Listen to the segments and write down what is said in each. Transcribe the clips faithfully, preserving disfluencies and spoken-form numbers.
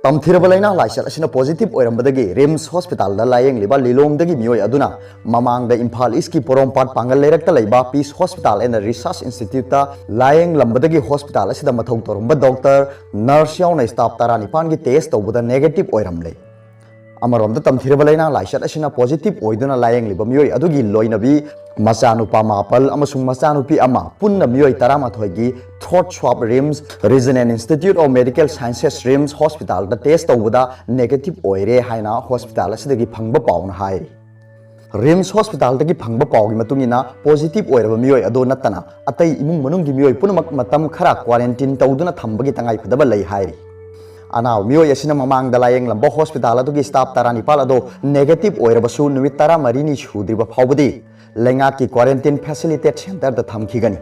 ꯇꯝꯊꯤꯔꯕ ꯂꯩꯅꯥ ꯂꯥꯏꯆꯠ ꯑꯁꯤꯅ ꯄꯣꯖꯤꯇꯤꯚ ꯑꯣꯏꯔꯝꯕꯗꯒꯤ ꯔꯤꯝꯁ ꯍꯣꯁꯄꯤꯇꯥꯜꯗ ꯂꯥꯌꯦꯡꯂꯤꯕ ꯂꯤꯂꯣꯡꯗꯒꯤ ꯃꯤꯑꯣꯏ ꯑꯗꯨꯅ ꯃꯃꯥꯡꯗ ꯏꯝꯐꯥꯜ ꯏꯁꯀꯤ ꯄꯣꯔꯣꯝꯄꯥꯠ ꯄꯥꯡꯒꯜ ꯂꯩꯔꯛꯇ ꯂꯩꯕ ꯄꯤꯁ ꯍꯣꯁꯄꯤꯇꯥꯜ ꯑꯦꯟ ꯔꯤꯁꯔꯆ ꯏꯟꯁꯇꯤꯇ꯭ꯌꯨꯠꯇ ꯂꯥꯌꯦꯡꯂꯝꯕꯗꯒꯤ ꯍꯣꯁꯄꯤꯇꯥꯜ ꯑꯁꯤꯗ ꯃꯊꯧ ꯇꯧꯔꯝꯕ ꯗꯣꯛꯇꯔ, ꯅꯔꯁ ꯌꯥꯎꯅ ꯁ꯭ꯇꯥꯐ ꯇꯔꯥꯅꯤꯄꯥꯟꯒꯤ ꯇꯦꯁ ꯇꯧꯕꯗ ꯅꯦꯒꯦꯇꯤꯚ ꯑꯣꯏꯔꯝꯂꯦ꯫ ꯑꯃꯔꯣꯝꯗ ꯇꯝꯊꯤꯔꯕ ꯂꯩꯅꯥ ꯂꯥꯏꯆꯠ ꯑꯁꯤꯅ ꯄꯣꯖꯤꯇꯤꯚ ꯑꯣꯏꯗꯨꯅ ꯂꯥꯌꯦꯡꯂꯤꯕ ꯃꯤꯑꯣꯏ ꯑꯗꯨꯒꯤ ꯂꯣꯏꯅꯕꯤ, ꯃꯆꯥꯅꯨꯄꯥ ꯃꯥꯄꯜ ꯑꯃꯁꯨꯡ ꯃꯆꯥꯅꯨꯄꯤ ꯑꯃ, ꯄꯨꯟꯅ ꯃꯤꯑꯣꯏ ꯇꯔꯥꯃꯥꯊꯣꯏꯒꯤ throat swab RIMS regional institute of medical sciences RIMS ꯍꯣꯁꯄꯤꯇꯥꯜꯗ ꯇꯦꯁ ꯇꯧꯕꯗ ꯅꯦꯒꯦꯇꯤꯚ ꯑꯣꯏꯔꯦ ꯍꯥꯏꯅ ꯍꯣꯁꯄꯤꯇꯥꯜ ꯑꯁꯤꯗꯒꯤ ꯐꯪꯕ ꯄꯥꯎꯅ ꯍꯥꯏꯔꯤ꯫ ꯔꯤꯝꯁ ꯍꯣꯁꯄꯤꯇꯥꯜꯗꯒꯤ ꯐꯪꯕ ꯄꯥꯎꯒꯤ ꯃꯇꯨꯡ ꯏꯟꯅ, ꯄꯣꯖꯤꯇꯤꯚ ꯑꯣꯏꯔꯕ ꯃꯤꯑꯣꯏ ꯑꯗꯨ ꯅꯠꯇꯅ ꯑꯇꯩ ꯏꯃꯨꯡ ꯃꯅꯨꯡꯒꯤ ꯃꯤꯑꯣꯏ ꯄꯨꯝꯅꯃꯛ ꯃꯇꯝ ꯈꯔ ꯀ꯭ꯋꯥꯔꯦꯟꯇꯤꯟ ꯇꯧꯗꯨꯅ ꯊꯝꯕꯒꯤ ꯇꯉꯥꯏꯐꯗꯕ ꯂꯩ ꯍꯥꯏꯔꯤ꯫ ꯑꯅꯥꯕ ꯃꯤꯑꯣꯏ ꯑꯁꯤꯅ ꯃꯃꯥꯡꯗ ꯂꯥꯌꯦꯡꯂꯝꯕ ꯍꯣꯁꯄꯤꯇꯥꯜ ꯑꯗꯨꯒꯤ ꯁ꯭ꯇꯥꯐ ꯇꯔꯥꯅꯤꯄꯥꯜ ꯑꯗꯨ ꯅꯦꯒꯦꯇꯤꯚ ꯑꯣꯏꯔꯕꯁꯨ ꯅꯨꯃꯤꯠ ꯇꯔꯥꯃꯔꯤꯅꯤ ꯁꯨꯗ꯭ꯔꯤꯕ ꯐꯥꯎꯕꯗꯤ ꯂꯩꯉꯥꯛꯀꯤ ꯀ꯭ꯋꯥꯔꯦꯟꯇꯤꯟ ꯐꯦꯁꯤꯂꯤꯇꯦꯠ ꯁꯦꯟꯇꯔꯗ ꯊꯝꯈꯤꯒꯅꯤ꯫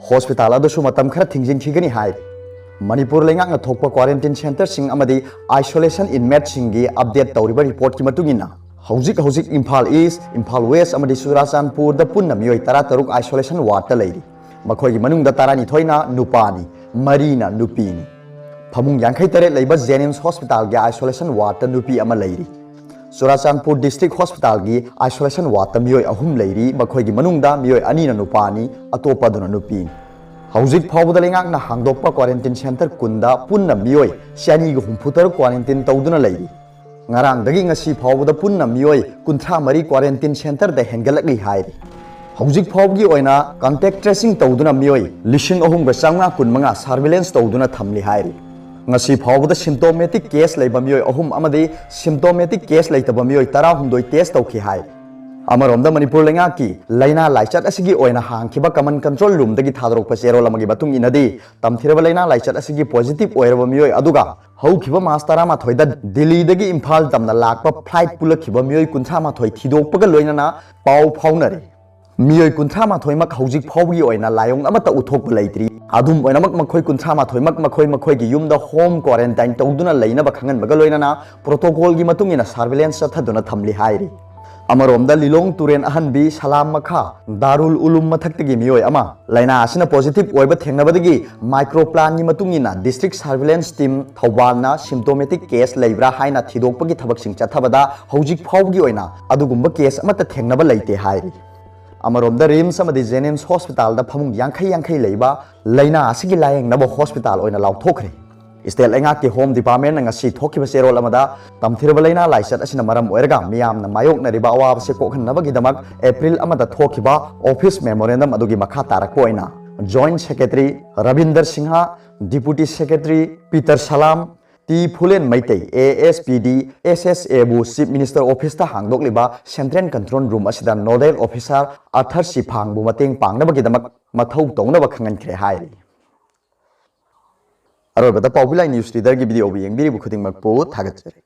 ꯍꯣꯁꯄꯤꯇꯥꯜ ꯑꯗꯨꯁꯨ ꯃꯇꯝ ꯈꯔ ꯊꯤꯡꯖꯤꯟꯈꯤꯒꯅꯤ ꯍꯥꯏꯔꯤ꯫ ꯃꯅꯤꯄꯨꯔ ꯂꯩꯉꯥꯛꯅ ꯊꯣꯛꯄ ꯀ꯭ꯋꯥꯔꯦꯟꯇꯤꯟ ꯁꯦꯟꯇꯔꯁꯤꯡ ꯑꯃꯗꯤ ꯑꯥꯏꯁꯣꯂꯦꯁꯟ ꯏꯟꯃꯦꯠꯁꯤꯡꯒꯤ ꯑꯞꯗꯦꯠ ꯇꯧꯔꯤꯕ ꯔꯤꯄꯣꯔꯠꯀꯤ ꯃꯇꯨꯡ ꯏꯟꯅ, ꯍꯧꯖꯤꯛ ꯍꯧꯖꯤꯛ ꯏꯝꯐꯥꯜ ꯏꯁ, ꯏꯝꯐꯥꯜ ꯋꯦꯁ ꯑꯃꯗꯤ ꯆꯨꯔꯥꯆꯥꯟꯄꯨꯔꯗ ꯄꯨꯟꯅ ꯃꯤꯑꯣꯏ ꯇꯔꯥꯇꯔꯨꯛ ꯑꯥꯏꯁꯣꯂꯦꯁꯟ ꯋꯥꯔꯗꯇ ꯂꯩꯔꯤ꯫ ꯃꯈꯣꯏꯒꯤ ꯃꯅꯨꯡꯗ ꯇꯔꯥꯅꯤꯊꯣꯏꯅ ꯅꯨꯄꯥꯅꯤ, ꯃꯔꯤꯅ ꯅꯨꯄꯤꯅꯤ꯫ ꯐꯃꯨꯡ ꯌꯥꯡꯈꯩ ꯇꯔꯦꯠ ꯂꯩꯕ ꯖꯦꯅꯤꯝꯁ ꯍꯣꯁꯄꯤꯇꯥꯜꯒꯤ ꯑꯥꯏꯁꯣꯂꯦꯁꯟ ꯋꯥꯔꯗꯇ ꯅꯨꯄꯤ ꯑꯃ ꯂꯩꯔꯤ꯫ ꯆꯨꯔꯥꯆꯥꯟꯄꯨꯔ ꯗꯤꯁꯇ꯭ꯔꯤꯛ ꯍꯣꯁꯄꯤꯇꯥꯜꯒꯤ ꯑꯥꯏꯁꯣꯂꯦꯁꯟ ꯋꯥꯔꯗꯇ ꯃꯤꯑꯣꯏ ꯑꯍꯨꯝ ꯂꯩꯔꯤ, ꯃꯈꯣꯏꯒꯤ ꯃꯅꯨꯡꯗ ꯃꯤꯑꯣꯏ ꯑꯅꯤꯅ ꯅꯨꯄꯥꯅꯤ, ꯑꯇꯣꯞꯄ ꯑꯗꯨꯅ ꯅꯨꯄꯤꯅꯤ꯫ ꯍꯧꯖꯤꯛ ꯐꯥꯎꯕꯗ ꯂꯩꯉꯥꯛꯅ ꯍꯥꯡꯗꯣꯛꯄ ꯀ꯭ꯋꯥꯔꯦꯟꯇꯤꯟ ꯁꯦꯟꯇꯔ ꯀꯨꯟꯗ ꯄꯨꯟꯅ ꯃꯤꯑꯣꯏ ꯆꯅꯤꯒ ꯍꯨꯝꯐꯨ ꯇꯔꯨꯛ ꯀ꯭ꯋꯥꯔꯦꯟꯇꯤꯟ ꯇꯧꯗꯨꯅ ꯂꯩꯔꯤ꯫ ꯉꯔꯥꯡꯗꯒꯤ ꯉꯁꯤ ꯐꯥꯎꯕꯗ ꯄꯨꯟꯅ ꯃꯤꯑꯣꯏ ꯀꯨꯟꯊ꯭ꯔꯥ ꯃꯔꯤ ꯀ꯭ꯋꯥꯔꯦꯟꯇꯤꯟ ꯁꯦꯟꯇꯔꯗ ꯍꯦꯟꯒꯠꯂꯛꯂꯤ ꯍꯥꯏꯔꯤ꯫ ꯍꯧꯖꯤꯛ ꯐꯥꯎꯕꯒꯤ ꯑꯣꯏꯅ ꯀꯟꯇꯦꯛ ꯇ꯭ꯔꯦꯁꯤꯡ ꯇꯧꯗꯨꯅ ꯃꯤꯑꯣꯏ ꯂꯤꯁꯤꯡ ꯑꯍꯨꯝꯒ ꯆꯥꯝꯃꯉꯥ ꯀꯨꯟꯃꯉꯥ ꯁꯔꯚꯤꯂꯦꯟꯁ ꯇꯧꯗꯨꯅ ꯊꯝꯂꯤ ꯍꯥꯏꯔꯤ꯫ ꯉꯁꯤ ꯐꯥꯎꯕꯗ ꯁꯤꯝꯇꯣꯃꯦꯇꯤꯛ ꯀꯦꯁ ꯂꯩꯕ ꯃꯤꯑꯣꯏ ꯑꯍꯨꯝ ꯑꯃꯗꯤ ꯁꯤꯝꯇꯣꯃꯦꯇꯤꯛ ꯀꯦꯁ ꯂꯩꯇꯕ ꯃꯤꯑꯣꯏ ꯇꯔꯥꯍꯨꯝꯗꯣꯏ ꯇꯦꯁ ꯇꯧꯈꯤ ꯍꯥꯏ꯫ ꯑꯃꯔꯣꯝꯗ ꯃꯅꯤꯄꯨꯔ ꯂꯩꯉꯥꯛꯀꯤ ꯂꯩꯅꯥ ꯂꯥꯏꯆꯠ ꯑꯁꯤꯒꯤ ꯑꯣꯏꯅ ꯍꯥꯡꯈꯤꯕ ꯀꯃꯟ ꯀꯟꯇ꯭ꯔꯣꯜ ꯔꯨꯝꯗꯒꯤ ꯊꯥꯗꯣꯔꯛꯄ ꯆꯦꯔꯣꯜ ꯑꯃꯒꯤ ꯃꯇꯨꯡ ꯏꯟꯅꯗꯤ, ꯇꯝꯊꯤꯔꯕ ꯂꯩꯅꯥ ꯂꯥꯏꯆꯠ ꯑꯁꯤꯒꯤ ꯄꯣꯖꯤꯇꯤꯚ ꯑꯣꯏꯔꯕ ꯃꯤꯑꯣꯏ ꯑꯗꯨꯒ ꯍꯧꯈꯤꯕ ꯃꯥꯔꯆ ꯇꯔꯥꯃꯥꯊꯣꯏꯗ ꯗꯤꯜꯂꯤꯗꯒꯤ ꯏꯝꯐꯥꯜ ꯇꯝꯅ ꯂꯥꯛꯄ ꯐ꯭ꯂꯥꯏꯠ ꯄꯨꯜꯂꯛꯈꯤꯕ ꯃꯤꯑꯣꯏ ꯀꯨꯟꯊ꯭ꯔꯥ ꯃꯥꯊꯣꯏ ꯊꯤꯗꯣꯛꯄꯒ ꯂꯣꯏꯅꯅ ꯄꯥꯎ ꯐꯥꯎꯅꯔꯤ꯫ ꯃꯤꯑꯣꯏ ꯀꯨꯟꯊ꯭ꯔꯥ ꯃꯥꯊꯣꯏꯃꯛ ꯍꯧꯖꯤꯛ ꯐꯥꯎꯕꯒꯤ ꯑꯣꯏꯅ ꯂꯥꯏꯑꯣꯡ ꯑꯃꯠꯇ ꯎꯠꯊꯣꯛꯄ ꯂꯩꯇ꯭ꯔꯤ꯫ ꯑꯗꯨꯝ ꯑꯣꯏꯅꯃꯛ, ꯃꯈꯣꯏ ꯀꯨꯟꯊ꯭ꯔꯥ ꯃꯥꯊꯣꯏꯃꯛ ꯃꯈꯣꯏ ꯃꯈꯣꯏꯒꯤ ꯌꯨꯝꯗ ꯍꯣꯝ ꯀ꯭ꯋꯥꯔꯦꯟꯇꯥꯏꯟ ꯇꯧꯗꯨꯅ ꯂꯩꯅꯕ ꯈꯪꯍꯟꯕꯒ ꯂꯣꯏꯅꯅ ꯄ꯭ꯔꯣꯇꯣꯀꯣꯜꯒꯤ ꯃꯇꯨꯡ ꯏꯟꯅ ꯁꯔꯚꯤꯂꯦꯟꯁ ꯆꯠꯊꯗꯨꯅ ꯊꯝꯂꯤ ꯍꯥꯏꯔꯤ꯫ ꯑꯃꯔꯣꯝꯗ, ꯂꯤꯂꯣꯡ ꯇꯨꯔꯦꯟ ꯑꯍꯟꯕꯤ ꯁꯂꯥꯝ ꯃꯈꯥ ꯗꯥꯔꯨꯜ ꯎꯂꯨꯝ ꯃꯊꯛꯇꯒꯤ ꯃꯤꯑꯣꯏ ꯑꯃ ꯂꯥꯏꯅꯥ ꯑꯁꯤꯅ positive ꯑꯣꯏꯕ ꯊꯦꯡꯅꯕꯗꯒꯤ micro plan ꯒꯤ ꯃꯇꯨꯡ ꯏꯟꯅ district surveillance team ꯊꯧꯕꯥꯜꯅ symptomatic case ꯂꯩꯕ꯭ꯔꯥ ꯍꯥꯏꯅ ꯊꯤꯗꯣꯛꯄꯒꯤ ꯊꯕꯛꯁꯤꯡ ꯆꯠꯊꯕꯗ ꯍꯧꯖꯤꯛ ꯐꯥꯎꯕꯒꯤ ꯑꯣꯏꯅ ꯑꯗꯨꯒꯨꯝꯕ case ꯑꯃꯠꯇ ꯊꯦꯡꯅꯕ ꯂꯩꯇꯦ ꯍꯥꯏꯔꯤ꯫ ꯑꯃꯔꯣꯝꯗ, RIMS ꯑꯃꯗꯤ JNIMS hospital ꯗ ꯐꯃꯨꯡ ꯌꯥꯡꯈꯩ ꯌꯥꯡꯈꯩ ꯂꯩꯕ ꯂꯥꯏꯅꯥ ꯑꯁꯤꯒꯤ ꯂꯥꯌꯦꯡꯅꯕ hospital ꯑꯣꯏꯅ ꯂꯥꯎꯊꯣꯛꯈ꯭ꯔꯦ꯫ State ꯂꯩꯉꯥꯛꯀꯤ Home Department ꯅ ꯉꯁꯤ ꯊꯣꯛꯈꯤꯕ ꯆꯦꯔꯣꯜ ꯑꯃꯗ, ꯇꯝꯊꯤꯔꯕ ꯂꯥꯏꯅꯥ ꯂꯥꯏꯆꯠ ꯑꯁꯤꯅ ꯃꯔꯝ ꯑꯣꯏꯔꯒ ꯃꯤꯌꯥꯝꯅ ꯃꯥꯌꯣꯛꯅꯔꯤꯕ ꯑꯋꯥꯕꯁꯦ ꯀꯣꯛꯍꯟꯅꯕꯒꯤꯗꯃꯛ April ꯑꯃꯗ ꯊꯣꯛꯈꯤꯕ office memorandum ꯑꯗꯨꯒꯤ ꯃꯈꯥ ꯇꯥꯔꯛꯄ ꯑꯣꯏꯅ Joint Secretary Rabinder Singh, Deputy Secretary Peter Salam, T Phulen Meitei, ASPD, SSA ꯕꯨ Chief Minister Office ꯇ ꯍꯥꯡꯗꯣꯛꯂꯤꯕ Central Control Room ꯑꯁꯤꯗ Nodal Officer ꯑꯊꯔ ꯁꯤꯐꯥꯡꯕꯨ ꯃꯇꯦꯡ ꯄꯥꯡꯅꯕꯒꯤꯗꯃꯛ ꯃꯊꯧ ꯇꯧꯅꯕ ꯈꯪꯍꯟꯈ꯭ꯔꯦ ꯍꯥꯏꯔꯤ꯫ ꯑꯔꯣꯏꯕꯗ ꯄꯥꯎꯕꯤ ꯂꯥꯏ news reader ꯒꯤ video ꯕꯨ ꯌꯦꯡꯕꯤꯔꯤꯕ ꯈꯨꯗꯤꯡꯃꯛꯄꯨ ꯊꯥꯒꯠꯆꯔꯤ꯫